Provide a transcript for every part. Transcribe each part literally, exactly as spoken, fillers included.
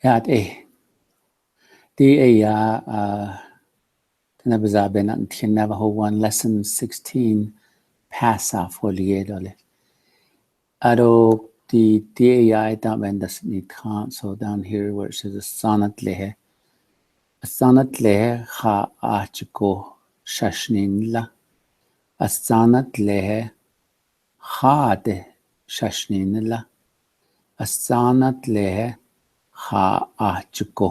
Ïa, eh. Ti ei ïa, ah, tena baza ben an tien na ba ho wan lesson sixteen, pasa folie dole. Ado ti, ti ei ïa ai ta ben das ni tha, so down here where it says a sanat lehe. A sanat lehe ha a chiko shashnin la. A sanat lehe ha de shashnin la. A sanat lehe ha a chiko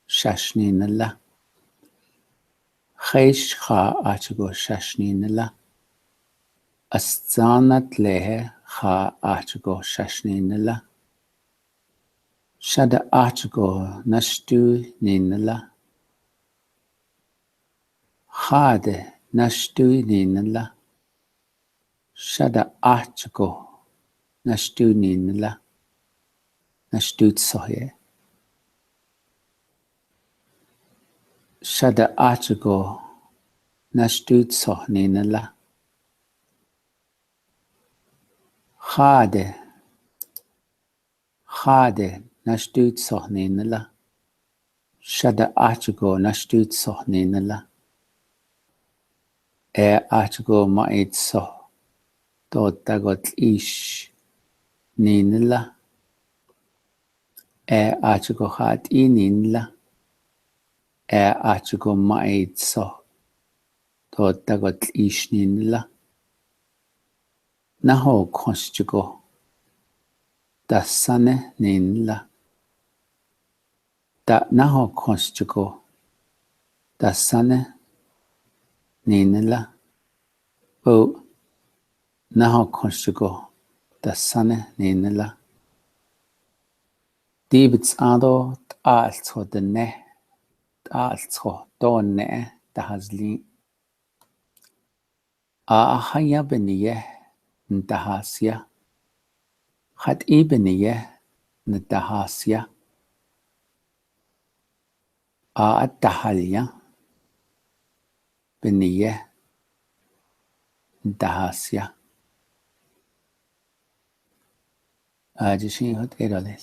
shashnin la. Hesh ha a chiko shashnin la. A sanat lehe ha a chiko shashnin la. Shada a chiko nashtu nin la. Ha de nashtu nin la. Shada a chiko nashtu nin la. Nashtu tsoh ye. Shada a chiko nashtu tsoh nin la. Ha de. Ha de nashtu tsoh nin la. Shada a chiko nashtu tsoh nin la. E a chiko mai tsoh to ta go tlish nin la. E a chiko ha ti nin la. E a chiko mai tsoh to ta go tlish nin la. Na ho khons chiko ta sane nin la. Ta na ho khons chiko ta sane nin la. O na ho khons chiko ta sane nin la. Ti bits ado ta al cho de ne ta al cho to ne ta hazli. A haya beniye ntahasia. Hat i beniye ntahasia. A tahalia beniye ntahasia. A ji shi hot e dole.